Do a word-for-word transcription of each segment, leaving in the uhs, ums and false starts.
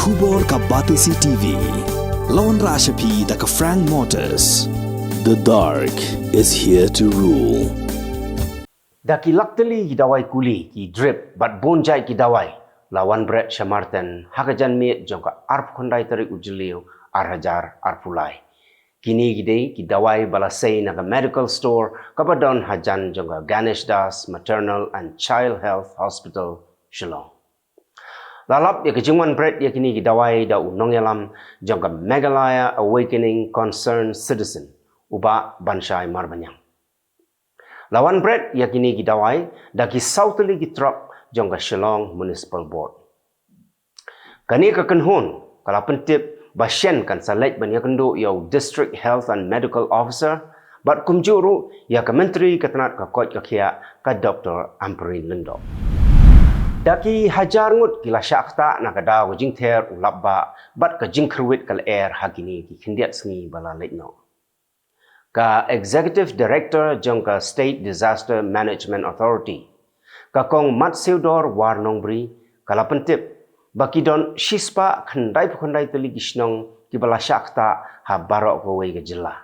Khubor ka Batesi T V. La wanrah sha phi da ka Frank Motors. The dark is here to rule. Da ki lak tylli ki dawai kuli, ki drip bad bun jait ki dawai la wan bret sha marten ha ka janmiet jong ka arphew khyndai tarik u Jylliew ar hajar arphew lai. Kine ki dei ki dawai ba la sei na ka medical store kaba don hajan jong ka Ganesh Das Maternal and Child Health Hospital, Shillong. La lap ïa ka jingwan bret ïa kine ki dawai da u nongïalam jong ka Meghalaya Awakening Concerned Citizen, u Bah Banshai Marbaniang. La wan bret ïa kine ki dawai da ki saw tylli ki trok jong ka Shillong Municipal Board. Kane ka kynhun ka la pyntip ba shen kan sa leit ban ïakynduh ïa u District Health and Medical Officer bad kumjuh ruh ïa ka Myntri ka tnat ka koit ka khiah, ka Doktor Ampareen Lyngdoh. Da ki hajar ngut ki la shah ktah na ka daw ka jingther u lapbah bad ka jingkyrwit ka lyer ha kine ki khyndiat sngi ba la leit noh. Ka Executive Director jong ka State Disaster Management Authority, ka Kong Matsiewdor Warnongbri, ka la pyntip ba ki don shispah khyndai phew khyndai tylli ki shnong kiba la shah ktah ha baroh kawei ka jylla.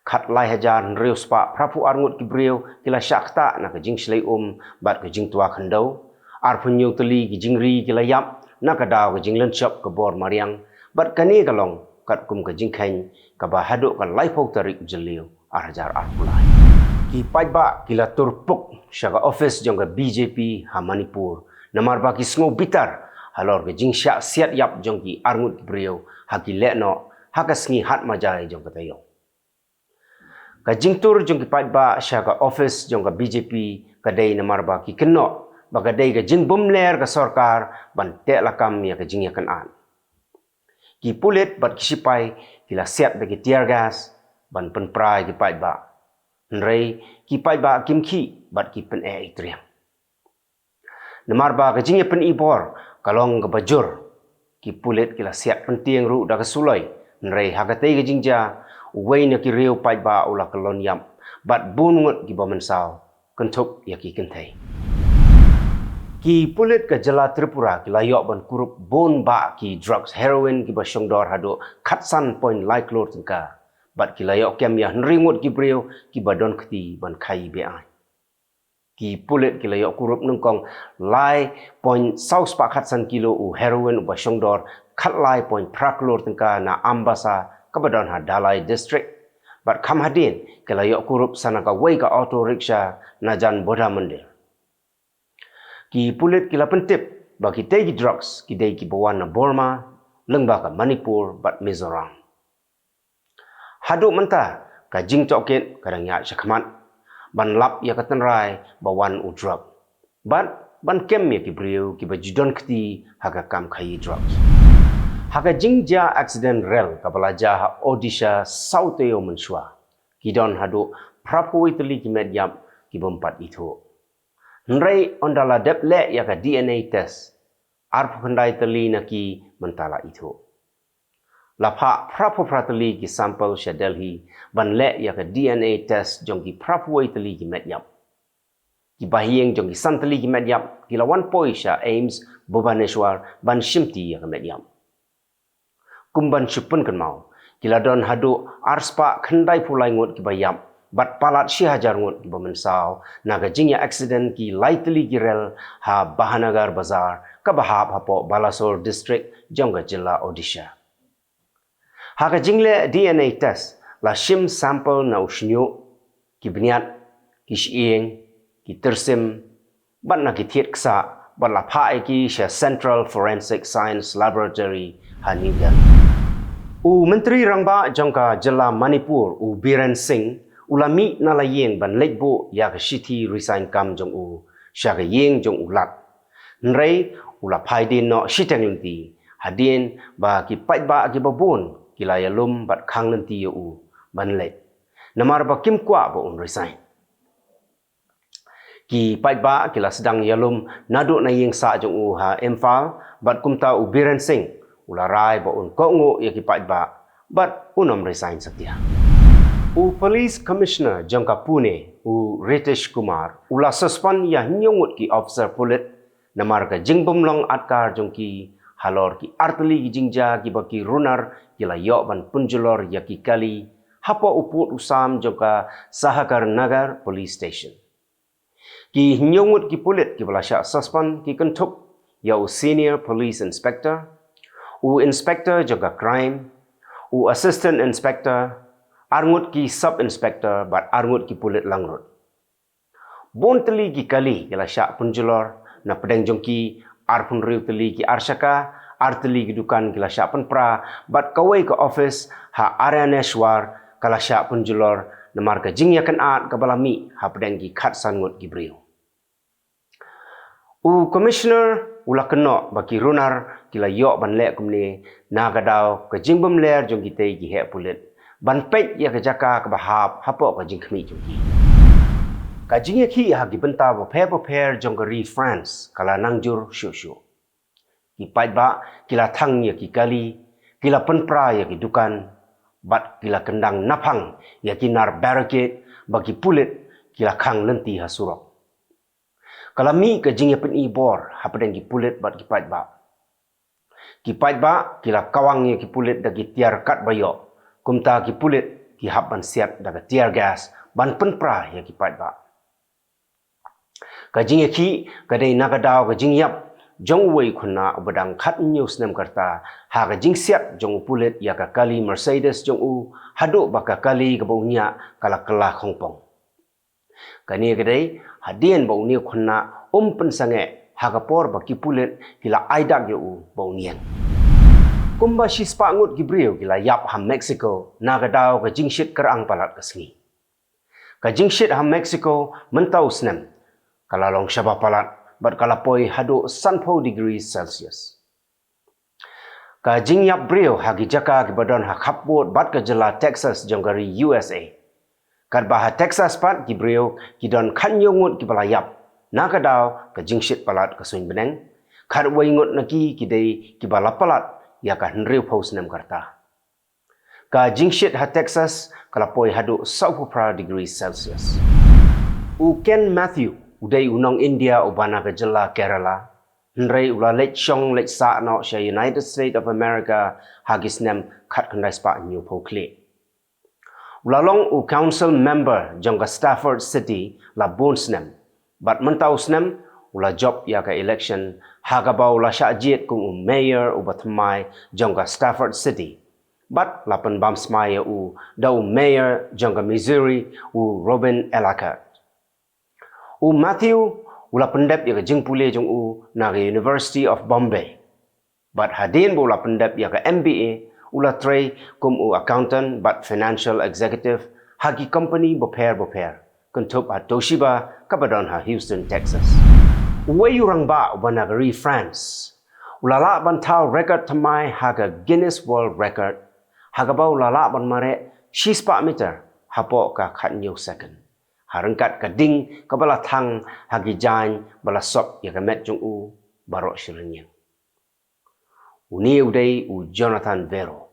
Khatlai hajar hynriew spah phra phew ar ngut ki briew ki la shah ktah na ka jingshlei um bad ka jingtwa khyndew. Arphew hynñiew tylli ki jingri ki la ïap na ka daw ka jinglynshop ka bor mariang, bad kane ka long katkum ka jingkheiñ kaba haduh ka laiphew tarik u Jylliew ar hajar arphew lai. Ki paidbah ki la tur puk sha ka office jong ka B J P ha Manipur namar ba ki sngew bitar halor ka jingshah siat ïap jong ki ar ngut ki briew ha ki lehnoh ha ka sngi Hatmajai jong ka taïew. Ka jingtur jong ki paidbah sha ka office jong ka B J P ka dei namar ba ki kynnoh ba ka dei ka jingbymler ka sorkar ban teh lakam ïa ka jingïakynad. Ki pulit bad ki shipai ki la siat da ki tear gas ban pynpra ïa ki paidbah. Hynrei ki paidbah kim khih bad ki pyneh ïa i triang. Namar ba ka jingïapyni bor ka long kaba jur, ki pulit ki la siat pyntieng ruh da ka suloi, hynrei ha katei ka jingjia, uwei na ki riew paidbah u la kyllon ïap bad bun ngut kiba mynsaw kynthup ïa ki kynthei. Ki pulit ka jylla Tripura ki la ïoh ban kurup bun bah ki drugs heroin kiba shongdor haduh khatsan point lai klur tyngka, bad ki la ïoh kem ïa hynriew ngut ki briew kiba don kti ban khaïi be-aiñ. Ki pulit ki la ïoh kurup nyngkong lai point saw spah khatsan kilo u heroin uba shongdor khatlai point phra klur tyngka na Ambasa kaba don ha Dhalai District. Bad kham hadien ki la ïoh kurup sa na kawei ka auto rickshaw na jan Buddha Mandir. Ki pulit ki la pyntip ba kitei ki drugs ki dei kiba wan na Burma, lyngba ka Manipur bad Mizoram. Haduh mynta ka jingtohkit ka dang ïaid shakhmat ban lap ïa ka tynrai ba wan u drug bad ban kem ïa ki briew kiba ju don kti ha ka kam khaïi drugs. Ha ka jingjia accident rel kaba la jia ha Odisha saw taïew mynshuwa, ki don haduh phra phew wei tylli ki met ïap ki bym pat ithuh. Hynrei ynda la dep leh ïa ka D N A test, arphew khyndai tylli na ki mynta la ithuh. La phah phra phew phra tylli ki sample sha Delhi ban leh ïa ka D N A test jong ki phra phew wei tylli ki met ïap. Ki bahaïing jong ki san tylli ki met ïap ki la wan poi sha AIIMS Bhubaneswar ban shimti ïa ka met ïap. Kum ban shu pynkynmaw, ki la don haduh ar spah khyndai phew lai ngut kiba ïap bad palat shi hajar ngut kiba mynsaw na ka jingïa accident ki lai tylli ki rel ha Bahanagar Bazar kaba hap hapoh Balasore District jong ka jylla Odisha. Ha ka jingleh D N A test la shim sample na u shñiuh, ki bniat, ki shyieng, ki tyrsim bad na ki thied ksah bad la phah ïa ki sha Central Forensic Science Laboratory ha New Delhi. U Myntri Rangbah jong ka jylla Manipur u Biren Singh u la mih na la ïing ban leit buh ïa ka shithi resign kam jong u sha ka ïing jong u Lat. Hynrei u la phai dien noh shiteng lynti hadien ba ki paidbah kiba bun ki la ïalum bad khang lynti ïa u ban leit, namar ba kim kwah ba un resign. Ki paidbah ki la sdang ïalum naduh na ïing sah jong u ha Imphal, bad kumta u Biren Singh u la rai ba un kohnguh ïa ki paidbah bad un ym resign satia. U Police Commissioner jong ka Pune, u Ritesh Kumar, u la suspend ïa hynñiew ngut ki officer pulit namar ka jingbymlong adkar jong ki Halor ki artylli ki jingjia kiba ki runar ki la ïoh ban pynjulor ïa ki kali hapoh u pud u sam jong ka Sahakarnagar Police Station. Ki hynñiew ngut ki pulit kiba la shah suspend ki kynthup ïa u Senior Police Inspector, u Inspector jong ka Crime, u Assistant Inspector, ar ngut ki Sub Inspector bad ar ngut ki pulit langrut. Bun tylli ki kali ki la shah pynjulor, na pdeng jong ki arphew hynriew tylli ki arshaka, ar tylli ki dukan ki la shah pynpra, bad kawei ka office ha Aryaneshwar ka la shah pynjulor namar ka jingïakynad kaba la mih hapdeng ki khatsan ngut ki briew. U Commissioner u la kynnoh ba ki runar ki la ïoh ban leh kumne na ka daw ka jingbymler jong kitei ki heh pulit ban peit ïa ka jaka kaba hap hapoh ka jingkhmih jong ki. Ka jingïakhih ha ki bynta bapher bapher jong ka ri France ka la nang jur shuh shuh. Ki paidbah ki la thang ïa ki kali, ki la pynpra ïa ki dukan, bad ki la kyndang naphang ïa ki nar barricade ba ki pulit ki la khang lynti ha surok. Ka la mih ka jingïapyni bor hapdeng ki pulit bad ki paidbah. Ki paidbah ki la kawang ïa ki pulit da ki tiar katba ïoh, kumta ki pulit ki hap ban siat da ka tear gas ban pynpra ïa ki paidbah. Ka jingïakhih ka dei na ka daw ka jingïap jong uwei u khynnah uba dang khathynñiew snem ka rta ha ka jingsiat jong u pulit ïa ka kali Mercedes jong u, haduh ba ka kali kaba u ñiah ka la kylla khongpong. Kane ka dei hadien ba une u khynnah um pynsangeh ha ka por ba ki pulit ki la ai dak ïa u ba un ïeng. Kumba shispah ngut ki briew ki la ïap ha Mexico na ka daw ka jingshit kyrang palat ka sngi. Ka jingshit ha Mexico mynta u snem ka la long shaba palat bad ka la poi haduh sanphew degrees Celsius. Ka jingïap briew ha ki jaka kiba don ha khappud bad ka jylla Texas jong ka ri U S A. Katba ha Texas pat ki briew ki don khathynñiew ngut kiba la ïap na ka daw ka jingshit palat ka suiñ bneng. Khatwei ngut na ki ki dei kiba la palat ïa ka hynriewphew snem ka rta. Ka jingshit ha Texas ka la poi haduh sawphew phra degrees Celsius. U Ken Matthew u dei u nong India uba na ka jylla Kerala, hynrei u la leit shong leit sah noh sha United States of America ha ki snem khatkhyndai spah hynñiewphew khlieh. U la long u council member jong ka Stafford City la bun snem. Bad mynta u snem u la jop ïa ka election ha kaba u la shah jied kum u mayor uba thymmai jong ka Stafford City. Bad la pynbam smai ïa u da u mayor jong ka Missouri, u Robin Ellacott. U Matthew u la pyndep ïa ka jingpule jong u na ka University of Bombay. Bad hadien ba u la pyndep ïa ka M B A, u la trei kum u accountant bad financial executive ha ki company bapher bapher, kynthup ha Toshiba kaba don ha Houston, Texas. Uwei u rangbah uba na ka ri France u la lah ban thaw record thymmai ha ka Guinness World Record ha kaba u la lah ban mareh shispah meter hapoh ka khathynñiew second, ha ryngkat ka ding kaba la thang ha ki jaiñ ba la sop ïa ka met jong u baroh shi rynïeng. Une u dei u Jonathan Vero.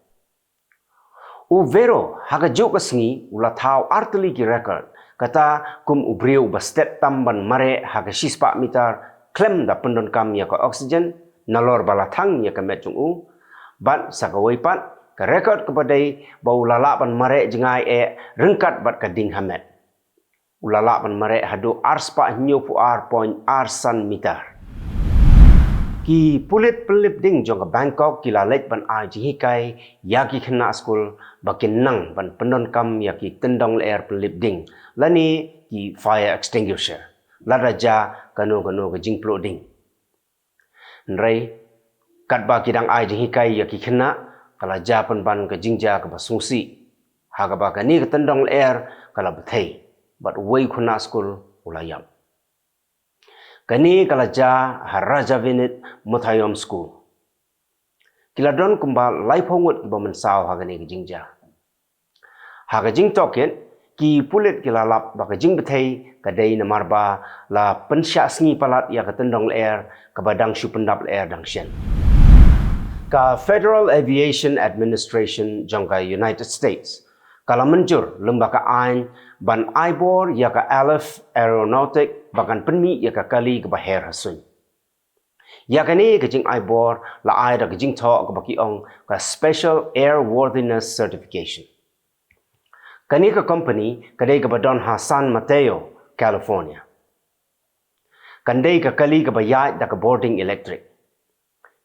U Vero ha kajuh ka sngi u la thaw artylli ki record, kata kum u briew uba stet tam ban mareh ha ka shispah meter khlem da pyndonkam ïa ka oxygen nalor ba la thang ïa ka met jong u. Bad sa kawei pat ka record kaba dei ba u la lah ban mareh jngai eh ryngkat bad ka ding ha met. U la lah ban mareh haduh arspah hynñiewphew ar point ar san meter. Ki pulit pynlip ding jong ka Bangkok ki la leit ban ai jinghikai ïa ki khynnah skul ba kin nang ban pyndonkam ïa ki tyndong lyer pynlip ding lane ki fire extinguisher lada jia kano kano ka jingpluh ding. Hynrei katba ki dang ai jinghikai ïa ki khynnah, ka la jia pynban ka jingjia kaba sngewsih, ha kaba kane ka tyndong lyer ka la bthei bad uwei u khynnah skul u la ïap. Kane ka la jia ha Rajavinit Muthayom School. Ki la don kumba laiphew ngut kiba mynsaw ha kane ka jingjia. Ha ka jingtohkit, ki pulit ki la lap ba ka jingbthei ka dei namar ba la pynshah sngi palat ïa ka tyndong lyer kaba dang shu pyndap lyer dang shen. Ka Federal Aviation Administration jong ka United States ka la mynjur lyngba ka aiñ ban ai bor ïa ka Aleph Aeronautic ba kan pynmih ïa ka kali kaba her ha suiñ. Ïa kane ka jingai bor la ai da ka jingthoh kaba ki ong ka Special Airworthiness Certification. Kane ka company ka dei kaba don ha San Mateo, California. Kan dei ka kali kaba ïaid da ka bording elektrik.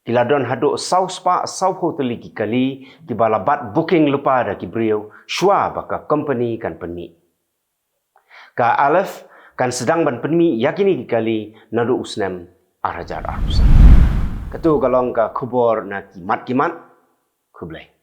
Ki la don haduh saw spah saw phew tylli ki kali kiba la bat booking lypa da ki briew shuwa ba ka company kan pynmih. Ka Aleph kan sdang ban pynmih ïa kine ki kali naduh u snem ar hajar arphew san. Kato ka long ka khubor na ki mat ki mat. Khublei.